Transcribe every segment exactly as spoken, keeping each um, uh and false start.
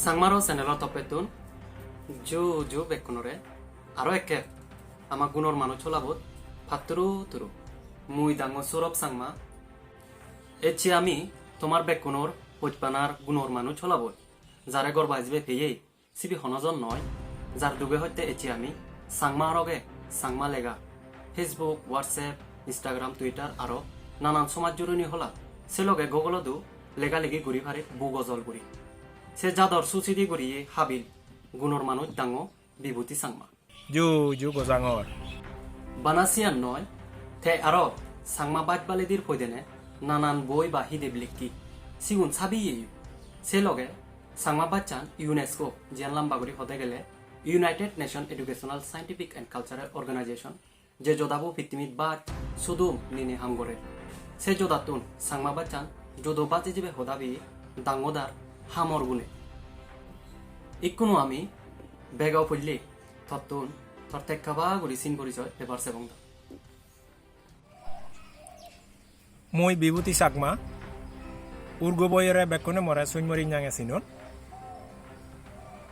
Changma Ro channel-o toppettun ju ju bekkunore aro ekke ama Gunor Manuj holabot patturu turu. Mui dango Saurabh Changma. Ecche ami tomar bekkunor hojpanar Gunor Manuj holabot jare gorba hijibe peyei, sibe hono jon noi, jar duge hotte ecche ami Changma oroge Changma lega, Facebook, WhatsApp, Instagram, Twitter aro nanan somaj juroni hola, se loge Google-odu lega legi guri parir bu gojol guri. Se jador susidi guriye habil Gunor Manuj dango Bibhuti Changma. Ju ju gojangor. Bana siyan noi, te aro Changma baj balidir poidene nanan boi ba hideb likki, sigun sabiyeyo. Se loge Changma bachan UNESCO, jiyan lamba guri hode gele United Nations Educational, Scientific and Cultural Organization, je jodabo pittimit baj sudum nini ham gore. Se jodattun Changma bachan jodo baj hijibe hodabi dangodar hamor gune. Ikkunu ami bego pulle tottun tor tekkaba guri sin porisoy pebar sebong da. Mui Bibhuti Chakma, urgo boyore bekkune more Sunymuring nange sinon.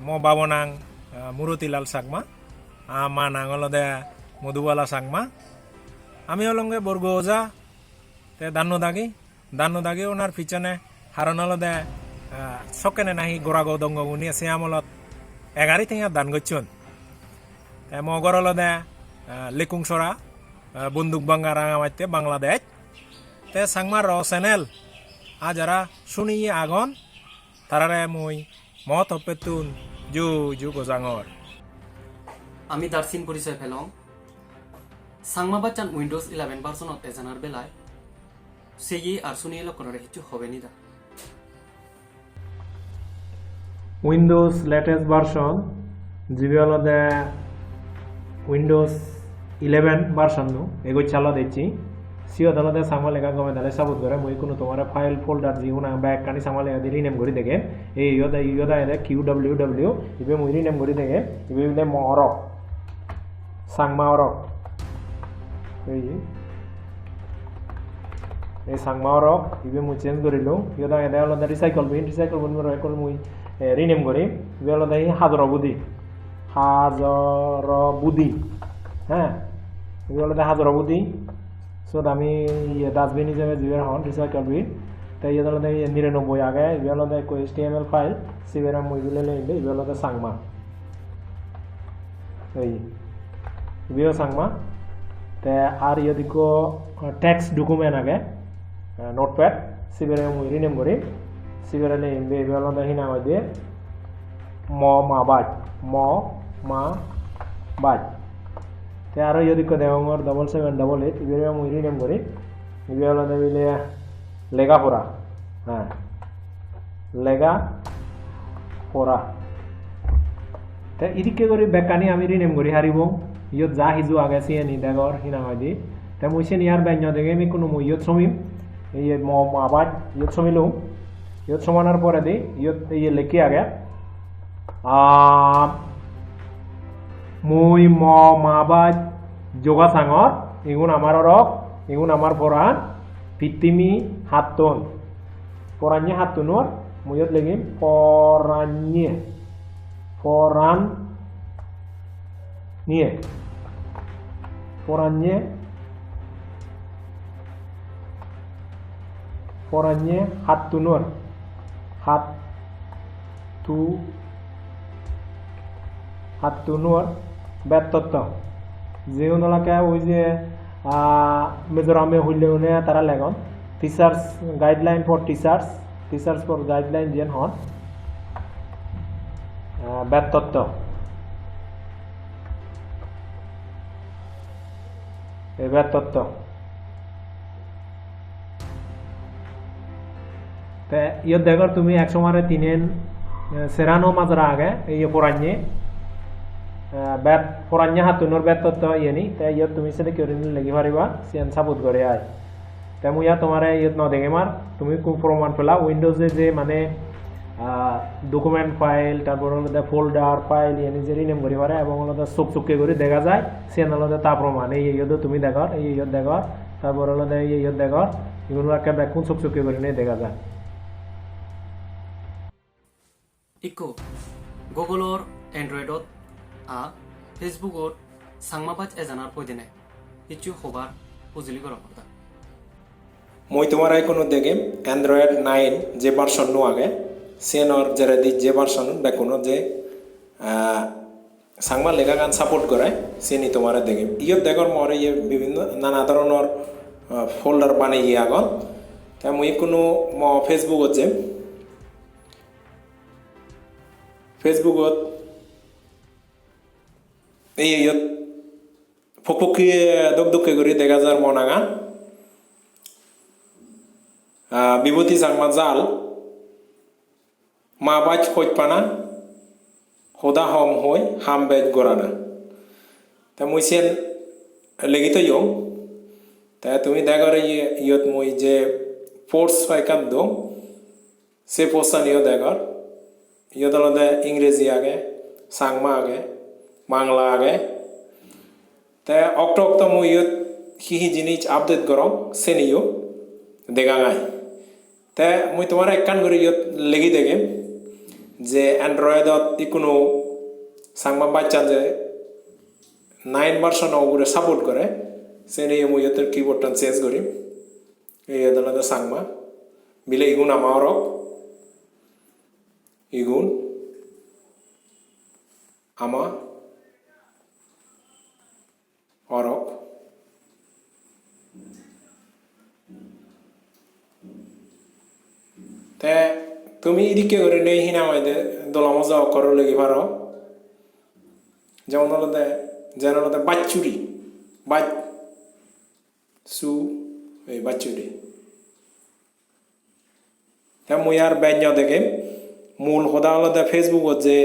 Mo babo nang, ah, Murotilal Chakma, ah, ma nang olode Modhubala Chakma. Ami olonge Borgo Oja, te Danno Dagi. Danno Dagi onar pichone haron olode, ah, sokkene nahi gorago dongogune se amolot egari tenga dan gocchon. Te mo gor olode, ah, Lekungsora, ah, Bondukbanga, Rangamatte, Bangladesh. Te Changma Ro channel, ah, jara suniye agon, tarare mui mo toppettun ju ju gojangor. Ami dar sin porisoy pelong. Changma bachan Windows eleven version-ot ejanar belai seye ar suniye lokkunore hissu hobe ni da? Windows latest version, jibe olode Windows eleven version nu, egoch salot ecche. Siyot olode Changma lega gome dale support gore, mui ikkunu tomare file folder jigun age bekkani Changma lega di rename guri degem. Ei iyot, iyot agede Q W W, ibe mui rename guri degem, ibe bile mo orok. Changma orok. Ei, ei Changma orok, ibe mui change gorilung. Iyot agede olode recycle bin, recycle bin ore ekkore mui, eh, rename gorim. Ibe olode hi Hajoro Budi. Hajoro Budi. He? Ibe olode Hajoro Budi. Siyot ami iye dustbin hijebe jibe hon, recycle bin. Te iyot olode iye niranobboi age, ibe olode ekko H T M L file, sibere mui bilele inde, ibe olode Changma. Ei, ibeyo Changma. Te ar iyot ikko text document age, eh, notepad, sibere mui rename guri, sibere le inde, ibe olode hi nang hoide, Mo Ma Baj, Mo Ma Baj. Te aro iyot ikko degongor double seven double eight, ibere mui rename guri. Ibe olode bile lega pora. Ha. Lega pora. Te idikke guri bekkani ami rename guri haribong. Iyot ja hiju age siyeni degor, hi nang hoide. Te mui siyeni ar bej no degem, ikkunu mui iyot somim. Iye Mo Ma Baj, iyot somilung. Iyot somanar poredi, iyot iye lekki age. Ah, mui Mo Ma Baj joga sangor, igun amar orok, igun amar poran, pittimi hattun. Poranye hattunor, mui iyot legim poranye. Poran nye. Poranye. Poranye hattunor. Hattu. Hattunor bettotto. Jigun olake oi je, ah, Mizorame hulle une tara legon. Teachers guideline for teachers. Teachers for guideline jiyen hon. Ah, bettotto. Ei bettotto. Te iyot degor tumi ek somare tinen, eh, serano majra age, ei poranye. Eh, bet, poranye hattunor bettotto iyeni. Te iyot tumi sedekke gurinei legi pariba, siyan support gore ai. Te mui ar tomare iyot no degem ar, tumi ekku proman pela, Windows-e je mane, ah, document file, tar por olode folder file, iyeni je rename guri pare, ebong olode suk sukke guri dega jai, siyan olode ta proman, ei iyot tumi degor, ei iyot degor, tar por olode ei iyot degor, igun ekke bekkun suk sukke gurinei dega jai. Ikko, Google-or Android-ot a Facebook-ot Changma baj ejanar poidene hissu hobar hujuli gorongor da. Mui tomare ikkunu degem Android nine je version-no age, siyenor jeredi je version bekkuno je, ah, Changma legagan support gore, siyeni tomare degem. Iyot degor mor iye bibinno nana dhoronor, ah, folder baneye agon. Te mui ikkunu mo Facebook-ot jem. Facebook-ot ei iyot pokpokke dok dokke guri dega jar mo nangan. Ah, Bibhuti Changma Jal, ma baj hojpana, hoda hom hoi, ham bej gorana. Te mui siyen legi toyong. Te tumi degor iye, iyot mui je post hoyekkan dong, se post-aniyo degor. Iyot olode Ingreji age, Changma age, Bangla age. Te okto okto mui iyot hi hi jinis update gorong, seniyo degang ai. Te mui tomare ekkan guri iyot legi degem je Android-ot ikkunu Changma bachan je nine version-o ugure support gore, seniyo mui iyot keyboard-tan change gorim. Iyot olode Changma. Bile igun ama orok. Igun ama orok. Te tumi idikke gurinei hi nang hoide dola moja okkor legi paro. Jemon olode, jen olode bacchuri, bach-, su, ei bacchuri. Te mui ar bej no degem. Mul hoda olode Facebook-ot je,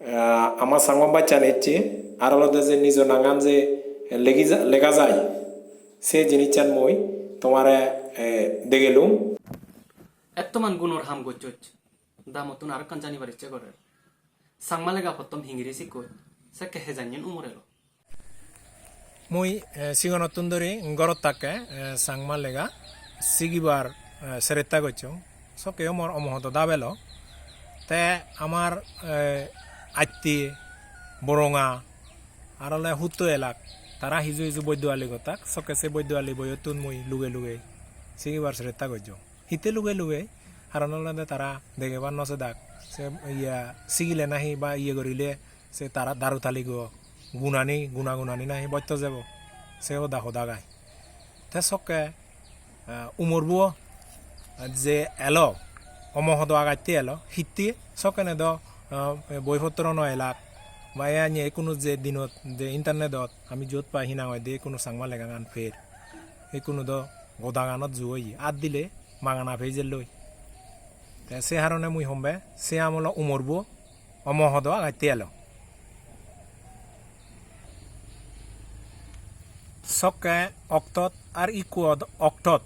ah, ama Changma bachan ecche, ar olode je nijo nangan je legi ja-, lega jai, se jinissan mui tomare, eh, degelung. Ettoman gunor ham gocchoj, da mottun aro ekkan janibar icche gorer. Changma lega pottom hingiri sikkoj, sekke hejanyen umor elo? Mui, eh, sigonottun dori gorot takke, eh, Changma lega sigibar, eh, seretta gocchong. Sokkeyo mor omohodo dab elo. Te amar, eh, atti, boronga, ar ole hutto elak, tara hiju hiju boiddo ali gottak. Sokke se boiddo ali boyottun mui luge luge sigibar seretta gocchong. Hitte luge luge? Karon olode tara degebar no sedak. Se, iya, sigile nahi ba iye gorile se tara daru taligo gunani, guna gunani nahi botto jebo. Se hoda hoda gai. Te sokke, eh, umorbo je elo, omohodo agatte elo, hitte sokkene do, eh, boipotro no elak. Ba e anye ikkunu je dinot, je internetot ami jot pai hinang hoide ikkunu Changma legagan per. Ikkunu do godaganot ju oye. At dile magana pei jelloi. Te se harone mui hombe, se amolo umorbo omohodo agatte elo. Sokke oktot ar ikku od-, oktot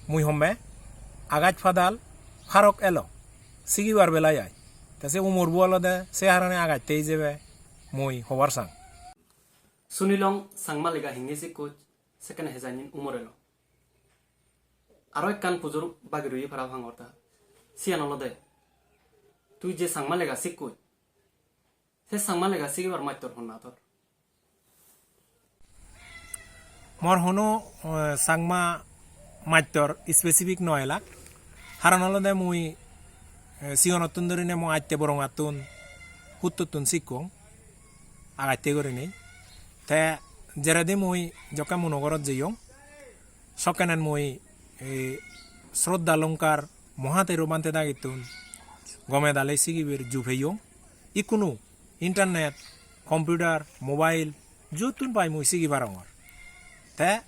mui hombe agaj padal farok elo, sigibar belai ai. Te se umorbo olode se harone agatte ijebe mui hobar sang. Sunilong Changma lega hingi sikkoj, sekkene hejanyen umor elo. Aro ekkan pujor bagi roye parapang orthat. Siyan olode, tui je Changma lega sikkoj, se Changma lega sigibar mattor honna tor? Mor hono, eh, Changma mattor specific no elak. Haron olode mui, eh, sigonottun dorine mui atte borongattun, huttottun sikkong, agatte gurinei. Te jeredi mui jokke muno gorot jeyong, sokkenen mui, eh, Shraddha Lankar Mohathero Bhante dagittun gome dale sigibar ju peyong. Ikkunu internet, computer, mobile, juttun pai mui sigi parongor. Te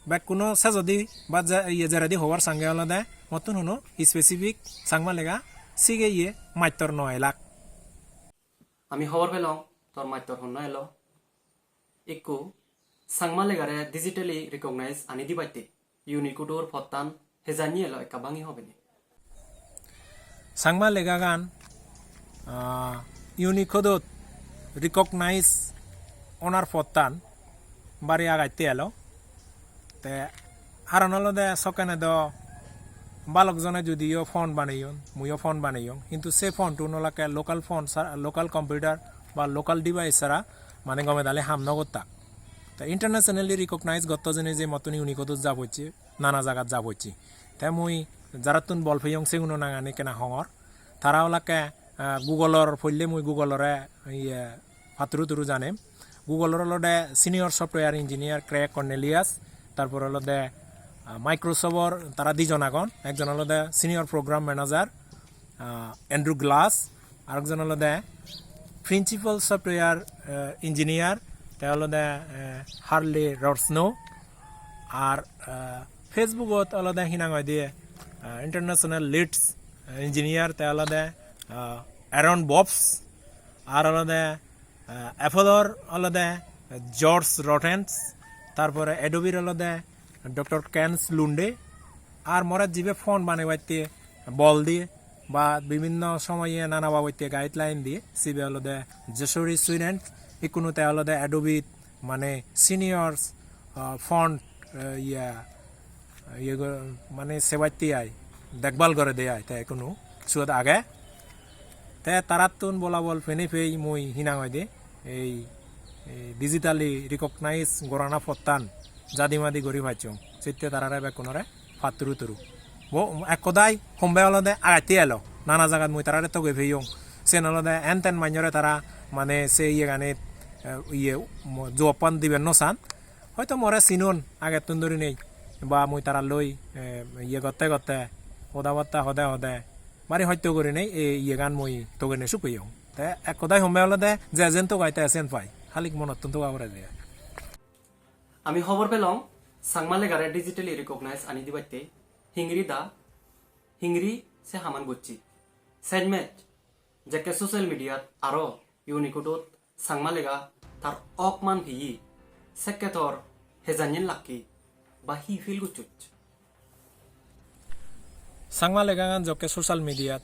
bekkuno sejodi ba je-, iye jeredi hobar sange olode mottun hono specific Changma lega sigeye mattor no elak. Ami hobor pelong, tor mattor honna elo. Ikko, Changma legare digitally recognize ani dibatte Unicode-or pottan hejanni elo ekka bangi hobeni. Changma legagan, ah, Unicode-ot recognize onar pottan bari agatte elo. Te haron olode sokkene do Balok jone judiyo font baneyon, muiyo font baneyong, hintu se font-un olakke local font sa-, local computer ba local device sara mane gome dale ham no gottak. Te internationally recognize gotto jene je mottun Unicode-ot ja pocche, nana jagat ja pocche. Te mui jarattun bol peyong seguno nangani ekkena hongor. Tara olakke, ah, Google-or, poille mui Google-ore iye patturu turu janem. Google-or olode senior software engineer Craig Cornelius, tarpor olode, ah, Microsoft-or tara dijon agon, ekjon olode senior program manager, ah, Andrew Glass, arekjon olode principal software, eh, engineer, te olode, eh, Harley Rosnow, ar, eh, Facebook-ot olode hinang hoide, eh, international leads, eh, engineer, te olode, eh, Aaron Bobs, ar olode, eh, Apple-or olode George Rottens, tarpore Adobe-r olode Doctor Kens Lunde, ar more jibe font banebatte bol diye ba bibinno somoye nana babotte guideline diye, sibe olode Jeshwari Sweden, ikkunu te olode Adobe mane senior, ah, font, eh, iye, iye go-, mane sebatte ai, dekbal gorede ai, te ikkunu siyot age. Te tarattun bolabol penei pei mui hinang hoide ei, ei digitally recognize gorana pottan jadi madi guri pacchong. Sitte tarare bekkunore patturu turu. Bo ek hodai hombe olode agatte elo. Nana jagat mui tarare toge peyong. Sen olode enten manyore tara mane se iyeganit, eh, iye mo-, jobpan diben no san. Hoito more sinon agettun dorinei. Ba mui taralloi, eh, iye gotte gotte, hoda batta hode hode. Bari hosto gurinei ei iyegan mui togene suk peyong. Te ek hodai hombe olode je jen togai te sen pai. Halik monottun toga pore de. Ami hobor pelong, Changma legare digitally recognize ani dibatte hingiri da, hingiri se haman gocche. Sejmet, jekke social mediat aro Unicode-ot Changma lega tar okman peye, sekke tor hejanyen lakke ba hi feel gocchoj? Changma legagan jokke social mediat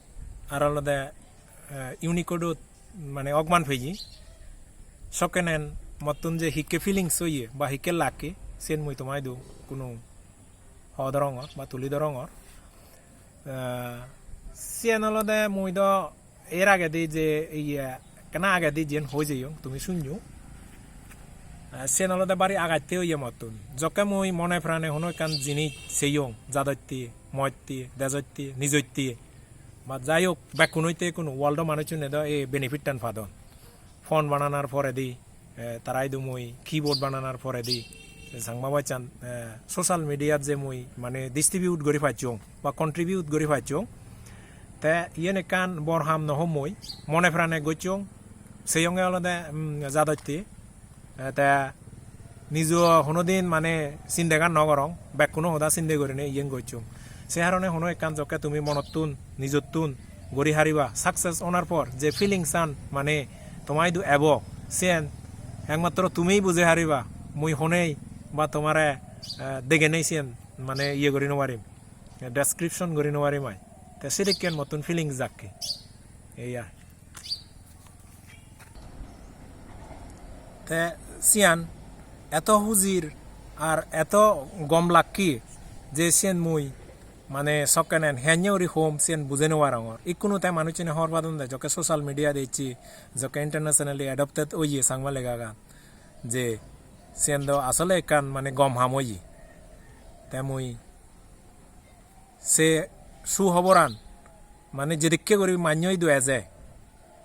ar olode, eh, Unicode-ot mane ogman peye, sokkenen mottun je hikke feelings oye ba hikke lakke, siyen mui toma idu kunu ho dorongor ba tuli dorongor. Eh, siyen olode mui do er agedi je iye, ekkena agedi jiyen hoi jeyong, tumi sunyo. Eh, siyen olode bari agatte oye mottun. Jokke mui mone prane hono ekkan jinis seyong, jadotte, motte, dejotte, nijotte, ba jai hok, bekkunotte, hono world-o manuchune do ei benefit-tan padon. Font bananar poredi, eh, tara idu mui keyboard bananar poredi, eh, Changma bhashan, eh, social media-t je mui mane distribute guri pacchong ba contribute guri pacchong, te iyen ekkan bor ham no hom mui, mone prane gocchong, seyonge olode, mm, jadotte, eh, te nijo honodin mane sindegan no gorong, bekkuno hoda sinde gurinei iyen gocchong. Se harone hono ekkan jokke tumi monottun, nijottun guri hariba, success onar por je feelings-an mane toma idu ebo, siyen ekmatro tumiy buje hariba, mui honei ba tomare, eh, degenei siyen mane iye guri no parim, description guri no parim ai. Te sedokken mottun feelings jakke. Ei ar. Te siyan eto hujir ar eto gom lakke je siyen mui mane sokkenen henne guri hom siyen buje no parongor. Ikkunu te manuchchune hobor padon de jokke social media-t ecche, jokke internationally adopted oye Changma legagan, je siyen do asole ekkan mane gom ham oye. Te mui se su hoboran mane jedokke guri mannye idu eje,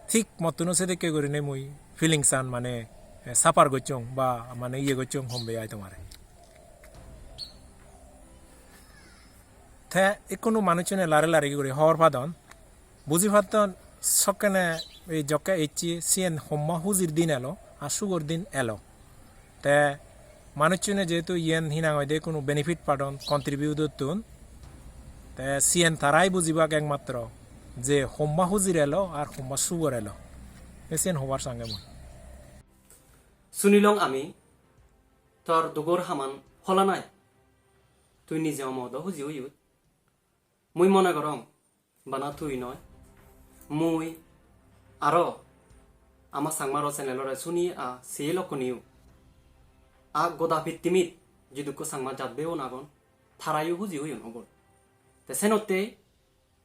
thik mottuno sedokke gurinei mui feelings-an mane, eh, suffer gocchong ba mane iye gocchong hombe ai tomare. Te ikkunu manuchchune lari lari guri hobor padon, buji patton sokkene ei jokke ecche siyen homma hujir din elo ar sugor din elo. Te manuchchune jehetu iyen hinang hoide hono benefit padon contribute-ottun, te siyen tarai bujibak ekmatro je homma hujir elo ar homma sugor elo. Te siyen hobar sange mui. Sunilong ami, tor dugor haman hola nai. Tui nije omodo huji oyut. Mui mone gorong, bana tui noi. Mui aro ama Changmaro channel-ore suni a siye lokkuniyo. A goda pittimit jidukko Changma jat beyon agon, tarayo huji oyon obol. Te senotte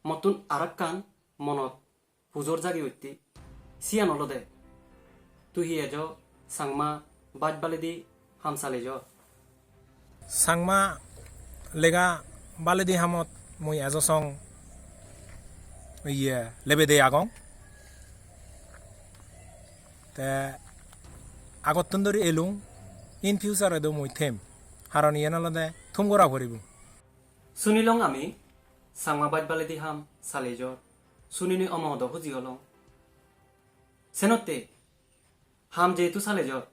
mottun arekkan monot pujor jagi utte, siyan olode tui hi ejo Changma baj baledi ham salejor? Changma lega baledi hamot mui ejo song iye lebede agong. Te agottun dori elung, in future edo mui them. Haron iyen olode thum gora poribo. Sunilong ami Changma baj baledi ham salejor. Suninei omohodo huji olong. Senotte ham jehetu salejor,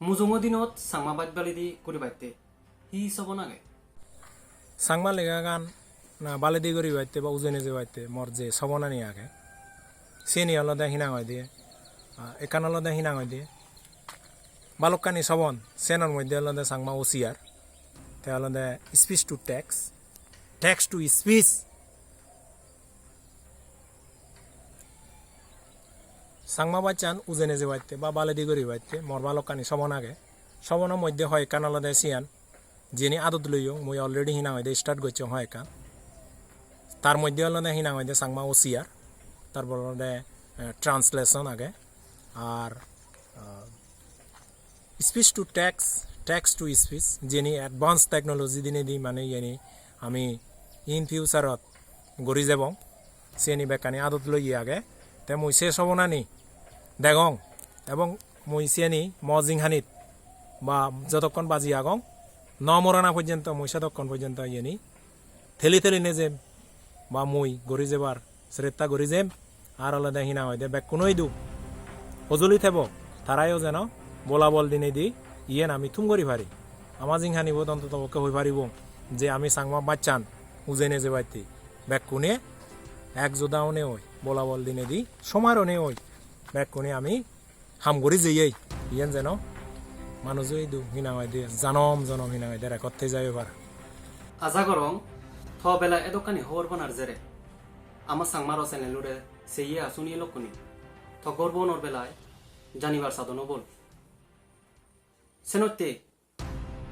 mujungo dinot Changma baj baledi guribatte hi sobon age? Changma legagan na baledi guribatte ba ujei nejebatte mor je sobonani age, siyeni olode hinang hoide, ah, ekkan olode hinang hoide balokkani sobon, siyanor moddhe olode Changma O C R, te olode speech to text, text to speech. Changma bhashan ujei nejebatte ba baledi guribatte mor balokkani sobon age. Sobono moddhe hoi ekkan olode siyan, jeni adot loyong, mui already hinang hoide start gocchong hoi ekkan. Tar moddhe olode hinang hoide Changma O C R, tarpor olode, eh, translation age, ar, ah, speech to text, text to speech, jeni advance technology dinedi mane iyeni ami in future-ot guri jebong, siyeni bekkani adot loye age. Te mui se sobonani degong ebong mui siyeni mo jinghanit ba jotokkon baji agong, no morana porjonto mui sedokkon porjonto iyeni theli theli nejem ba mui guri jebar sretta guri jem. Ar olode hinang hoide bekkuno idu hojoli thebo, tarayo jeno bolabol dinedi iyen ami thum guri pari. Ama jinghanibot ontoto pokke hoi paribong je ami Changma bhashan ujei nejebatte bekkune ek joda onei oi, bolabol dinedi somar onei oi, bekkune ami ham guri jeyei, iyen jeno manujo idu hinang hoide jonom jonom hinang hoide record thei jai oi par. Aja gorong to bela edokkani hobor panar jere ama Changmaro channel-ure seye a suniye lokkune to gorbo onor belai janibar sadon obol. Senotte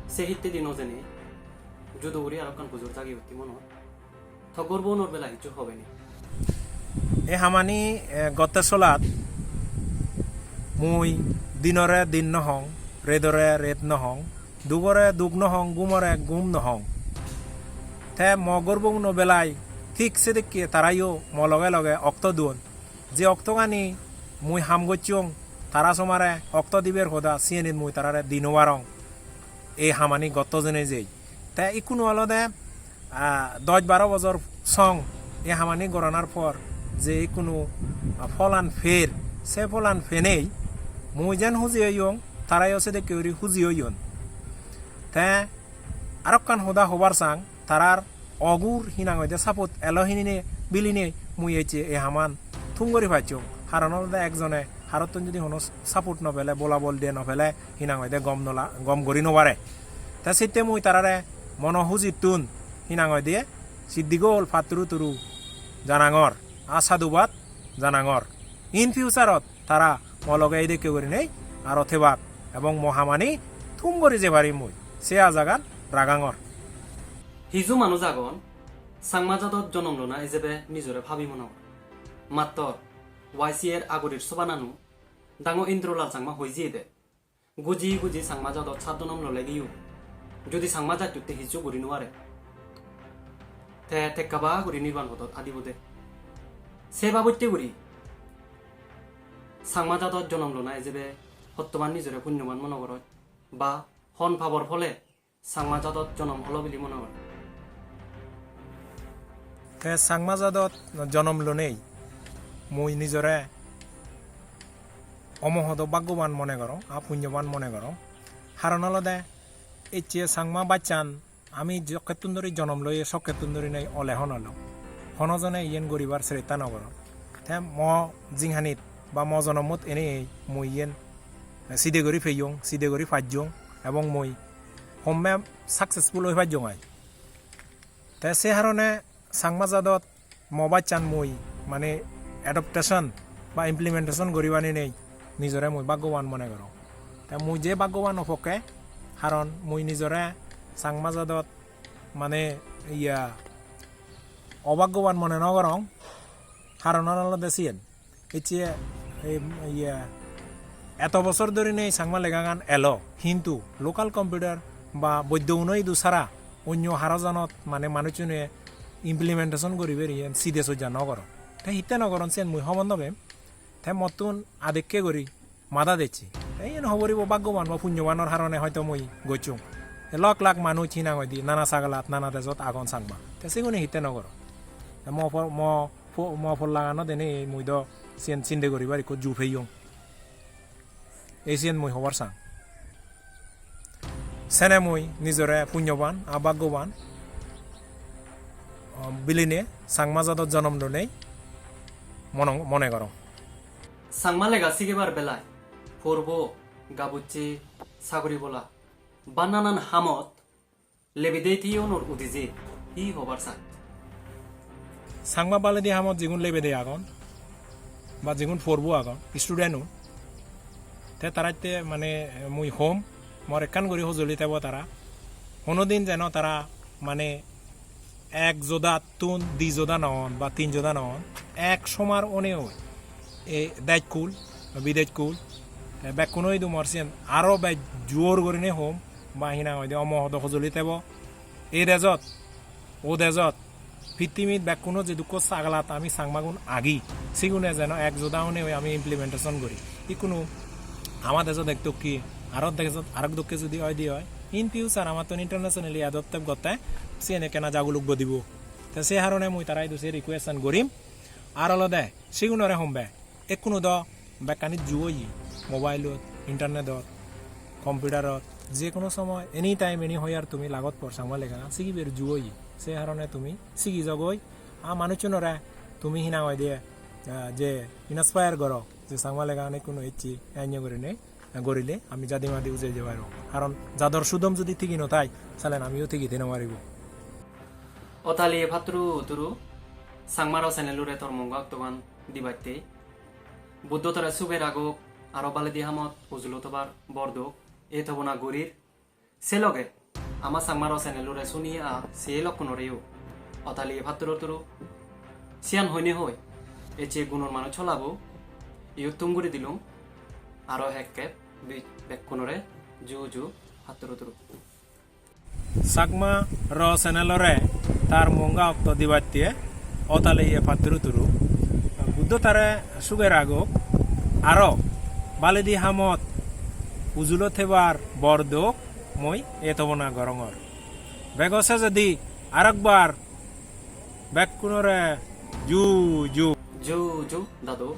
se hittedi no jene judo guri arokkan pujor jagi utti monot. To gorbo onor bela hissu hobe ni. E hamani, eh, gotte solat mui dinore din no hong, redore red no hong, dugore dug no hong, gumore gum no hong. Te mo gorbo uno belai thik sedekke tarayo mo loge loge okto duon. Je oktogani mui ham gocchong, tara somare okto diber hoda, siyenit mui tarare di no parong. Ei hamani gotto jene jei. Te ikkunu olode, ah, dosh baro bojor song ei hamani goranar por je ikkunu, ah, pholan per, se pholan penei mui jen huji oyong, tarayo sedekke guri huji oyon. Te arokkan hoda hobar sang, tarar ogur hinang hoide support elo hinine biline mui ecche ei haman thum guri pacchong. Haron olode ekjone harottun judi hono support no pele, bolabol diye no pele, hinang hoide gom no la-, gom guri no pare. Te sitte mui tarare mono hujittun hinang hoide siddigol patturu turu janangor, a sadhubad janangor. In future-ot tara mo loge edekke gurinei aro thebak ebong mo hamani thum guri jei parim mui, se ajagan ragangor. Hiju manuj agon, Changma jadot jonom lona ijebe nijore pabi mone gore. Mattor Y C A-r agorir sobananu dango Indrolal Changma hoi jiyede. Guji guji Changma jadot sat jonom lole giyo, judi Changma jattutte hissu guri no pare, te tekkaba guri nirban podot adibode. Se babotte guri Changma jadot jonom lona ijebe hottoman nijore punyoban mone goroj, ba hon pabor phole Changma jadot jonom olo bili mone goroj? Te Changma jadot jonom lonei mui nijore omohodo bhaggoban mone gorong, a punyoban mone gorong. Haron olode ecche Changma bachchan ami jokkettun dori jonom loye sokkettun dori nei ole hon olo. Hono jone iyen guribar sretta no goron. Te mo jinghanit ba mo jonomot enei mui iyen side guri peyong, side guri pajjong ebong mui homme successful oi pajjong ai. Te se harone Changma jadot mo bachchan mui mane adaptation ba implementation guri bani nei nijore mui bhaggoban mone gorong. Te mui je bhaggoban ofokke, haron mui nijore Changma jadot mane iya, obhaggoban mone no gorong. Haronan olode siyen. Ecche, em, iye, eto bojor dhorinei Changma legagan elo, hintu local computer ba boiddo uno idu sara onyo haro janot mane manuchune implementation guribar iyen side sojja no goron. Te hitte no goron siyen mui hobor no pem. Te mottun adekke guri mada decche. Te iyen hobor ibo bhaggoban ba punyobanor harone hoito mui gocchung. Te lak lak manuj hinang hoide nana sagalat, nana dejot agon Changma. Te sigune hitte no goron? Te mo po-, mo po-, mo pollaganot ene mui do siyen sinde guribar ikko ju peyong. Ei siyen mui hobar sang. Sene mui nijore punyoban, a bhaggoban, um, biline Changma jadot jonom lonei mono-, mone gorong. Changma lega sigibar belai, porbo, gabucche, sagori bola, ba nanan hamot lebedei tiyonor udije hi hobar sach? Changma baledi hamot jigun lebedei agon, ba jigun porbo agon, student-un, te taratte mane mui hom, mor ekkan guri hojoli tebo tara. Honodin jeno tara mane ek jodattun di joda no on ba tin joda no on, ek somar onei oi. E dejkul, bidejkul, te bekkuno idu mor siyen aro bej jor gurinei hom, ba hinang hoide omo hodo hojoli tebo. Ei dejot, o dejot, pittimit bekkuno jedukko sagalat ami Changmagun agi, sigune jeno ek joda onei oi ami implementation guri. Ikkunu ama dejot ek dokki, aro dejot arok dokke judi oide oi, in future amattun internationally adopt gotte siyen ekkena jaguluk bodibo. Te se harone mui tara idu se request-an gorim. Ar olode sigunore hombe, ekkunu do bekkani ju oye, mobile-ot, internet-ot, computer-ot, je kono somoy, anytime, anywhere tumi lagot por Changma lega sigibar ju oye. Se harone tumi sigi jogoi, a manuchunore tumi hinang hoide, ah, je inspire goro, je Changma legagan ekkunu ecche, enyo gurinei. Gorile ami jadi madi ujei jei paribong. Karon jador sudom judi tigi no thai, salen amiyo tigi thei no paribong. Otali patturu turu, Changmaro channel-ure tor mongo oktoban dibatte. Buddho tore suge ragok, aro baledi hamot ujulo tobar bor dok, ei tobona gurir. Se loge ama Changmaro channel-ure suni a se lokkunoreyo otali patturu turu. Siyan hoine hoi, ecche gunor manuj holabo iyot thum guri dilung, aro hekke bi-, bekkunore ju ju patturu turu. Changmaro channel-ore tar mongo okto dibatte otali ye patturu turu. Buddho tare suge ragok, aro baledi hamot ujulo thebar bor dok, mui ei tobona gorongor. Bego sejedi arekbar bekkunore ju ju. Ju ju, dadu.